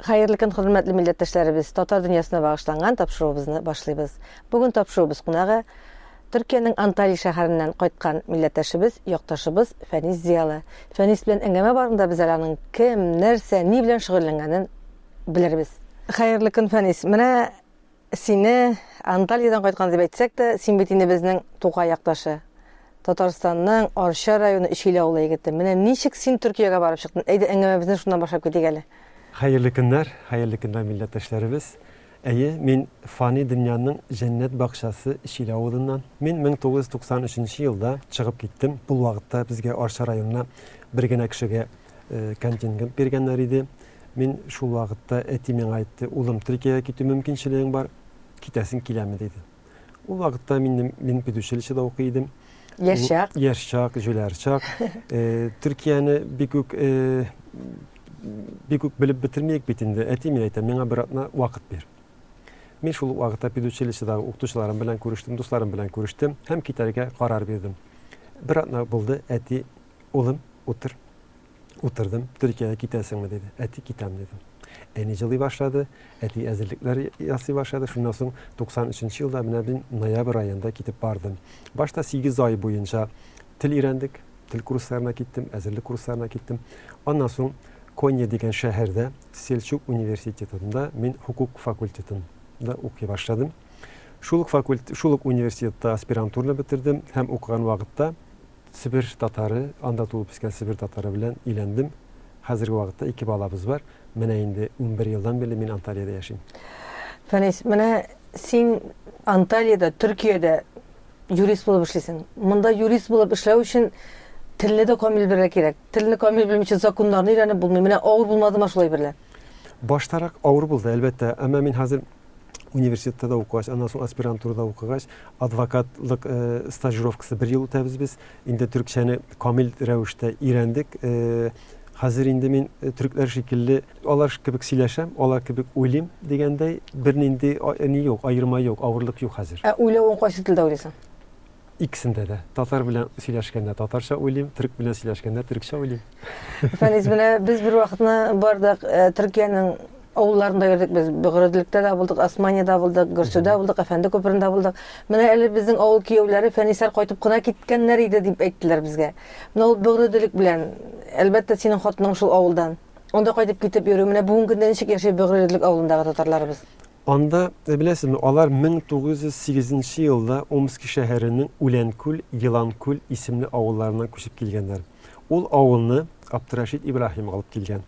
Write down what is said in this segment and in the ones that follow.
Хәерле көн, хөрмәтле милләттәшләребез! Татар дөньясына багышланган тапшыруыбызны башлыйбыз. Бүген тапшыруыбыз кунагы Төркиянең Анталия шәһәреннән кайткан милләттәшебез, якташыбыз Фәнис Зиялы. Фәнис белән әңгәмә барында без әле аның кем, нәрсә, ни белән шөгыльләнгәнен белербез. Хәерле көн, Фәнис! Менә Сине Анталиядән кайткан дип әйтсәк тә, син бит инде безнең Тукай якташы. Татарстанның Арча районы Өчиле авылы егете. Менә ничек син Төркиягә барып чыктың? Әйдә, әңгәмәбезне шуннан башлап китик әле. Хәерле көннәр, хәерле көннәр, милләттәшләребез. Әйе, мин фани дөньяның җәннәт бакчасы Өчиле авылыннан. Мин 1993 нче елда чыгып киттем. Ул вакытта безгә Арча районына бер генә кешегә контингент биргәннәр иде. Мин шул вакытта әти миңа әйтте, улым, Төркиягә китү мөмкинчелегең бар, китәсең киләме, диде. Ул вакытта мин, мин педучилищеда укый идем. Яшь чак. Яшь чак, җүләр чак. Э, Төркияне бик үк э, бик үк белеп бетермиек бит инде. Әти мин әйтәм, миңа бер атна вакыт бир. Мин шул ук вакытта педучилищедагы укытучыларым белән күрештем, дусларым белән күрештем һәм китәргә карар бирдем. Бер атна булды, әти, улым, утыр. Утырдым. Төркиягә китәсеңме, диде. Әти, китәм, дидем. Әни җылый башлады, әти әзерлекләр ясый башлады. Шуннан соң 93 нче елда менә мин ноябрь аенда китеп бардым. Башта 8 ай буенча тел өйрәндек, тел курсларына киттем, әзерлек курсларына киттем. Аннан соң Конья дигән шәһәрдә Сельчук университетында мин хукук факультетында укый башладым. Шул ук факульт, шул ук университетта аспирантураны бетердем һәм укыган вакытта Себер татары, анда туып үскән себер татары белән өйләндем. Хәзерге вакытта ике балабыз бар. Менә инде 11 елдан бирле мин Анталиядә яшим. Фәнис, менә син Анталиядә, Төркиядә юрист булып эшлисең. Монда юрист булып эшләү өчен телне дә камил белергә кирәк. Телне камил белмичә законнарны өйрәнеп булмый. Менә авыр булмадымы шулай берлә? Баштарак авыр булды, әлбәттә. Әмма мин хәзер университетта да укыгач, аннан соң аспирантурада укыгач, адвокатлык э, стажировкасы бер ел үтәбез без. Инде төркчәне камил рәвештә өйрәндек. Э, хәзер инде мин э, төркләр шикелле алар кебек сөйләшәм, алар кебек уйлыйм дигәндәй, бернинди ни юк, аерма юк, авырлык юк хәзер. Ә уйлавың кайсы телдә уйлыйсың? Икесендә дә. Татар белән сөйләшкәндә татарча уйлыйм, төрек белән сөйләшкәндә төрекчә уйлыйм. Фәнис, менә без бер вакытны бардык, э, Төркиянең авылларында йөрдек без. Бөгредлектә дә булдык, Османиядә булдык, Гөрсүдә булдык, Әфәнде күперендә булдык. Менә әле безнең авыл кияүләре Фәнисләр кайтып кына киткәннәр иде дип әйттеләр безгә. Менә ул Бөгределек белән, әлбәттә, синең хатының шул авылдан. Анда кайтып китеп йөрү, менә бүгенге көндә ничек яши Бөгределек авылындагы татарларыбыз? Анда, беләсезме, алар 1908 нче елда Омски шәһәренең Үләнкүл, Еланкүл исемле авылларыннан күчеп килгәннәр. Ул авылны Абдурәшит Ибраһим алып килгән.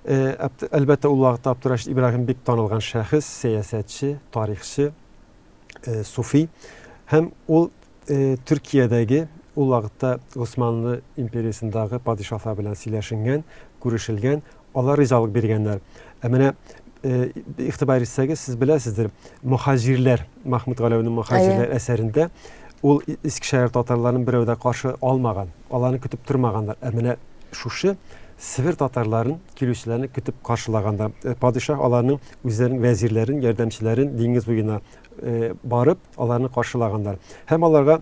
Әлбәттә, ул вакытта Абдурәшит Ибраһим бик танылган шәхес, сәясәтче, тарихчы, суфи. Һәм ул Төркиядәге ул вакытта Госманлы империясендагы падишаһлар белән сөйләшенгән, күрешелгән, алар ризалык биргәннәр. Ә менә игътибар итсәгез, сез беләсездер, Мөхаҗирләр, Махмуд Галәүнең Мөхаҗирләр әсәрендә ул Искешәһәр татарларын берәү дә каршы алмаган, аларны көтеп тормаганнар. Ә менә шушы Себер татарларын килүчеләрне көтеп каршылаганнар. Падишаһ аларның үзләренең вәзирләрен, ярдәмчеләрен диңгез буена барып, аларны каршылаганнар. Һәм аларга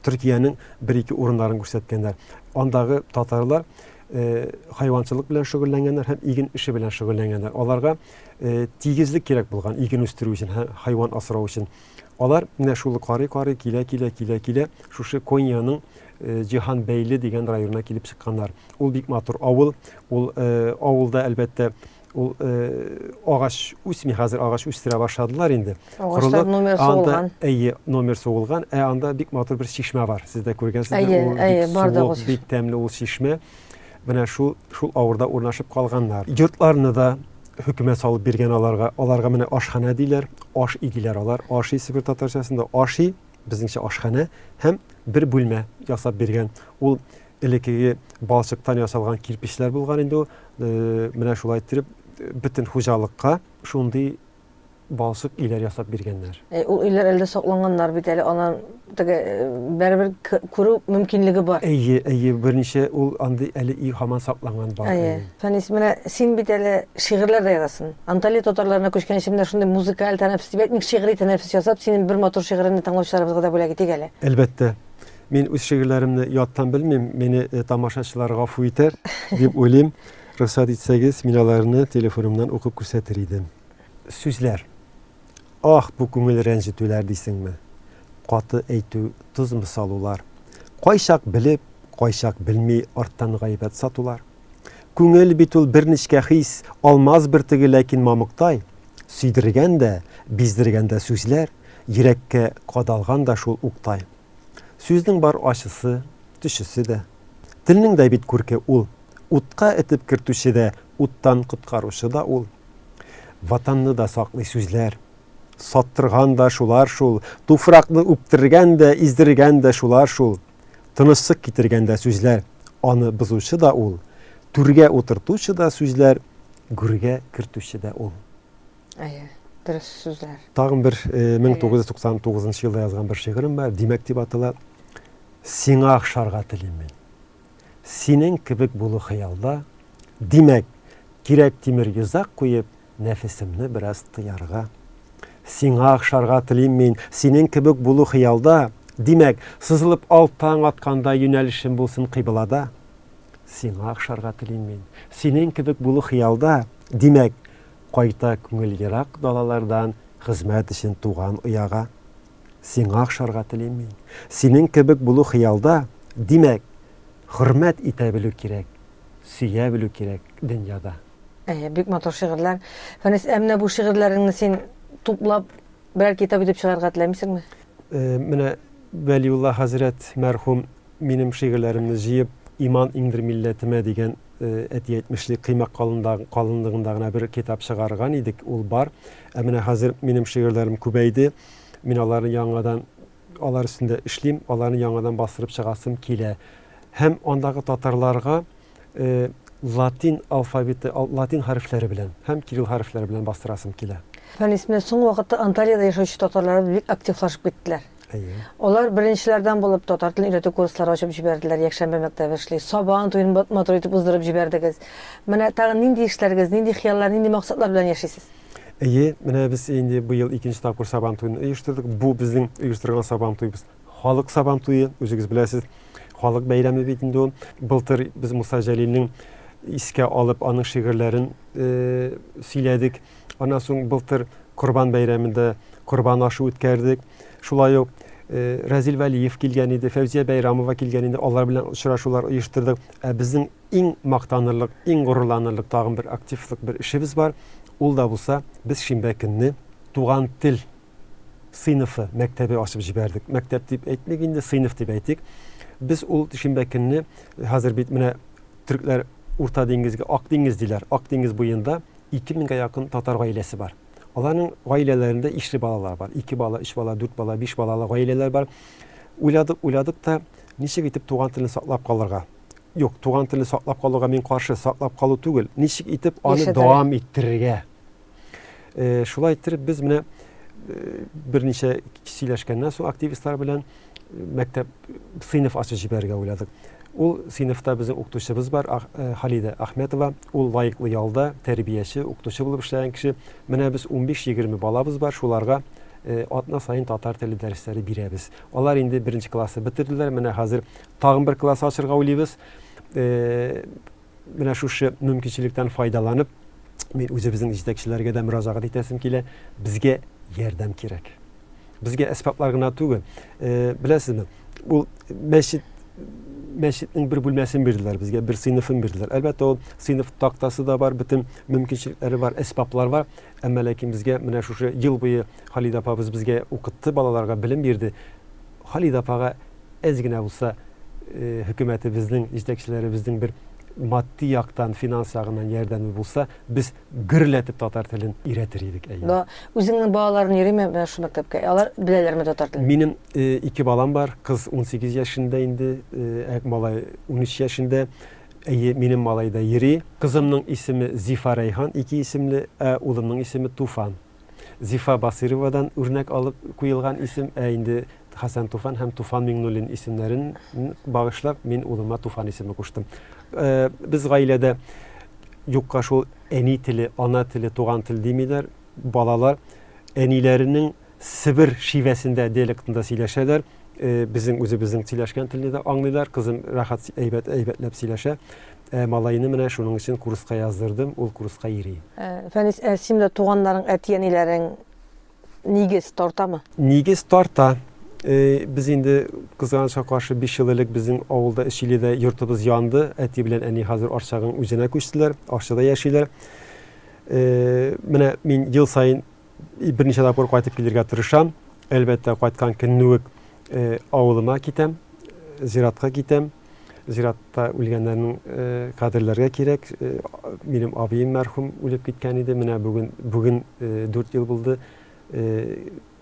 Төркиянең бер-ике урыннарын күрсәткәннәр. Андагы татарлар э, хайванчылык белән шөгыльләнгәннәр һәм иген эше белән шөгыльләнгәннәр. Аларга э, тигезлек кирәк булган иген үстерү өчен һәм хайван асрау өчен. Алар менә шул карый-карый килә-килә килә-килә шушы Коньяның э, Җиһан Бәйле дигән районына килеп чыкканнар. Ул бик матур авыл. Ул э, авылда әлбәттә Ул э, агач үсми, хәзер агач үстерә башладылар инде. Агачлар номер сугылган. Әйе, номер сугылган. Ә анда бик матур бер чишмә бар. Сез дә күргәнсездер. Әйе, ул әйе, бар да ул бик тәмле ул чишмә. Менә шул шул авырда урнашып калганнар. Йортларны да хөкүмәт салып биргән аларга. Аларга менә ашханә диләр, аш и диләр алар. Аши себер татарчасында аши, безнеңчә ашханә һәм бер бүлмә ясап биргән. Ул Элеккеге балчыктан ясалган кирпечләр булган инде ул. Э, менә шулай иттереп бөтен хуҗалыкка шундый балчык өйләр ясап биргәннәр. Э, ул өйләр әле сакланганнар бит әле, анан теге э, барыбер күрү мөмкинлеге бар. Әйе, әйе, берничә ул андый әле өй һаман сакланган бар. Әйе. Фәнис, менә син бит әле шигырьләр дә язасың. Анталия татарларына күчкәнче менә шундый музыкаль тәнәфес дип әйтмик, шигъри тәнәфес ясап, синең бер матур шигыреңне тыңлаучыларыбызга да бүләк итик әле. Әлбәттә. Мин үз шигырьләремне яттан белмим, мине э, тамашачылар гафу итәр дип уйлыйм. Рөхсәт итсәгез, мин аларны телефонымнан укып күрсәтер идем. Сүзләр. Ах, бу күңел рәнҗетүләр дисеңме? Каты әйтү, тозмы салулар? Кайчак белеп, кайчак белми арттан гайбәт сатулар. Күңел бит ул бер нечкә хис, алмаз бөртеге, ләкин мамыктай. Сөйдергән дә, биздергән дә сүзләр, йөрәккә кадалган да шул уктай. Сүзнең бар ачысы, төчесе дә. Телнең дә бит күрке ул. Утка этеп кертүче дә, уттан коткаручы да ул. Ватанны да саклый сүзләр. Саттырган да шулар шул, туфракны үптергән дә, издергән дә шулар шул. Тынычлык китергән дә сүзләр, аны бозучы да ул. Түргә утыртучы да сүзләр, гүргә кертүче дә ул. Әйе, дөрес сүзләр. Тагын бер 1999 э, елда язган бер шигырем бар, Димәк дип атала. Сиңа охшарга телим мин. Синең кебек булу хыялда, димәк, кирәк тимер йозак куеп, нәфесемне бераз тыярга. Сиңа охшарга телим мин, синең кебек булу хыялда, димәк, сызылып ал таң атканда юнәлешем булсын кыйблада. Сиңа охшарга телим мин, синең кебек булу хыялда, димәк, кайта күңел ерак далалардан хезмәт өчен туган ояга. Сиңа охшарга телим мин. Синең кебек булу хыялда, димәк, хөрмәт итә белү кирәк, сөя белү кирәк дөньяда. Әйе, бик матур шигырьләр. Фәнис, ә менә бу шигырьләреңне син туплап берәр китап итеп чыгарырга теләмисеңме? Э, менә Вәлиулла хәзрәт мәрхүм минем шигырьләремне җыеп, Иман иңдер милләтемә дигән әти әйтмешли, кыймак калынлыгында гына бер китап чыгарган идек, ул бар. Ә менә хәзер минем шигырьләрем күбәйде. Мин аларны яңадан алар өстендә эшлим, аларны яңадан бастырып чыгасым килә. Һәм андагы татарларга э, латин алфавиты, латин хәрефләре белән һәм кирилл хәрефләре белән бастырасым килә. Фәнис, менә соңгы вакытта Анталиядә яшәүче татарларыбыз бик активлашып киттеләр. Әйе. Алар беренчеләрдән булып татар телен өйрәтү курслары ачып җибәрделәр, якшәмбе мәктәбе эшли, Сабан туен матур итеп уздырып җибәрдегез. Менә тагын нинди эшләрегез, нинди хыяллар, нинди максатлар белән яшисез? Әйе, менә без инде быел икенче тапкыр Сабан туен оештырдык. Бу безнең оештырган Сабан туебыз. Халык Сабан туе, үзегез беләсез, халык бәйрәме бит инде ул. Былтыр без Муса Җәлилнең искә алып, аның шигырьләрен э, сөйләдек. Аннан соң былтыр Корбан бәйрәмендә корбан ашы үткәрдек. Шулай ук э, Рәзил Вәлиев килгән иде, Фәүзия Бәйрамова килгән иде, алар белән очрашулар оештырдык. Ә безнең иң мактанырлык, иң горурланырлык тагын бер активлык бер эшебез бар. Ул да булса, без шимбә көнне туган тел сыйныфы мәктәбе ачып җибәрдек. Мәктәп дип әйтмик инде, сыйныф дип әйтик. Без ул шимбә көнне хәзер бит менә төркләр Урта диңгезгә Ак диңгез диләр. Ак диңгез буенда 2000гә якын татар гаиләсе бар. Аларның гаиләләрендә ишле балалар бар. 2 бала, 3 бала, 4 бала, 5 балалы гаиләләр бар. Уйладык, уйладык та, ничек итеп туган телне саклап калырга? Юк, туган телне саклап калуга мин каршы, саклап калу түгел. Ничек итеп аны дәвам иттерергә? Э, шулай иттереп без менә э, берничә сөйләшкәннән соң активистлар белән э, мәктәп сыйныф ачып җибәрергә уйладык. Ул сыйныфта безнең укытучыбыз бар, Халидә Ахметова. Ул лаеклы ялда, тәрбияче, укытучы булып эшләгән кеше. Менә без 15-20 балабыз бар, шуларга атна саен татар теле дәресләре бирәбез. Алар инде беренче классны бетерделәр. Менә хәзер тагын бер класс ачырга уйлыйбыз. Менә шушы мөмкинчелектән файдаланып, мин үзебезнең җитәкчеләргә дә мөрәҗәгать итәсем килә. Безгә ярдәм кирәк. Безгә әсбаплар гына түгел. Э, беләсезме, ул мәчет мәчетнең бер бүлмәсен бирделәр безгә, бер сыйныфын бирделәр. Әлбәттә, ул сыйныф тактасы да бар, бөтен мөмкинчелекләре бар, әсбаплар бар. Әмма ләкин безгә менә шушы ел буе Халида апабыз безгә укытты, балаларга белем бирде. Халида апага әз генә булса э, хөкүмәтебезнең, җитәкчеләребезнең бер матди яктан, финанс ягыннан ярдәме булса, без гөрләтеп татар телен өйрәтер идек. Әйе. Да, үзеңнең балаларың йөриме менә шул мәктәпкә? Алар беләләрме татар телен? Минем э, ике балам бар. Кыз 18 яшендә инде, э, ә малай 13 яшендә. Әйе, минем малай да йөри. Кызымның исеме Зифа Рәйхан, ике исемле, ә улымның исеме Туфан. Зифа Басыйровадан үрнәк алып куелган исем, ә инде Хәсән Туфан һәм Туфан Миңнуллин исемнәрен багышлап, мин улыма Туфан исеме куштым. Э, без гаиләдә юкка шул әни теле, ана теле, туган тел димиләр. Балалар әниләренең Себер шивәсендә, диалектында сөйләшәләр. Э, безнең үзебезнең сөйләшкән телне дә аңлыйлар. Кызым рәхәт әйбәт әйбәтләп сөйләшә. Ә малайны менә шуның өчен курска яздырдым, ул курска йөри. Э, Фәнис, ә син дә туганнарың, әти-әниләрең нигез тартамы? Нигез тарта. Э, без инде кызганычка каршы 5 ел элек безнең авылда Өчиледә йортыбыз янды. Әти белән әни хәзер Арчаның үзенә күчтеләр, Арчада яшиләр. Э, менә мин ел саен берничә тапкыр кайтып килергә тырышам. Әлбәттә, кайткан көнне үк э, авылыма китәм, зиратка китәм. Зиратта үлгәннәрнең э, кадерләргә кирәк. Э, минем абыем мәрхүм үлеп киткән иде. Менә бүген бүген 4 ел булды.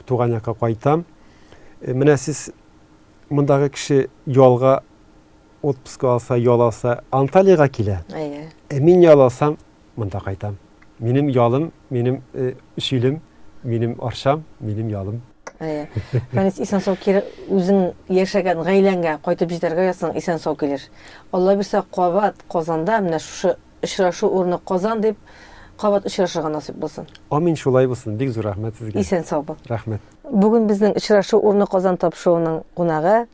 Туган якка кайтам. Менә сез мондагы кеше ялга отпуск алса, ял алса, Анталиягә килә. Әйе. Ә мин ял алсам, монда кайтам. Минем ялым, минем э, Өчилем, минем Арчам, минем ялым. Әйе. Фәнис, исән-сау кире үзең яшәгән гаиләңә кайтып җитәргә язсын, исән-сау килер. Алла бирсә, кабат Казанда менә шушы очрашу урыны Казан дип кабат очрашырга насыйп булсын. Амин, шулай булсын. Бик зур рәхмәт сезгә. Исән-сау бул. Рәхмәт. Бүген безнең очрашу урыны Казан тапшыруының кунагы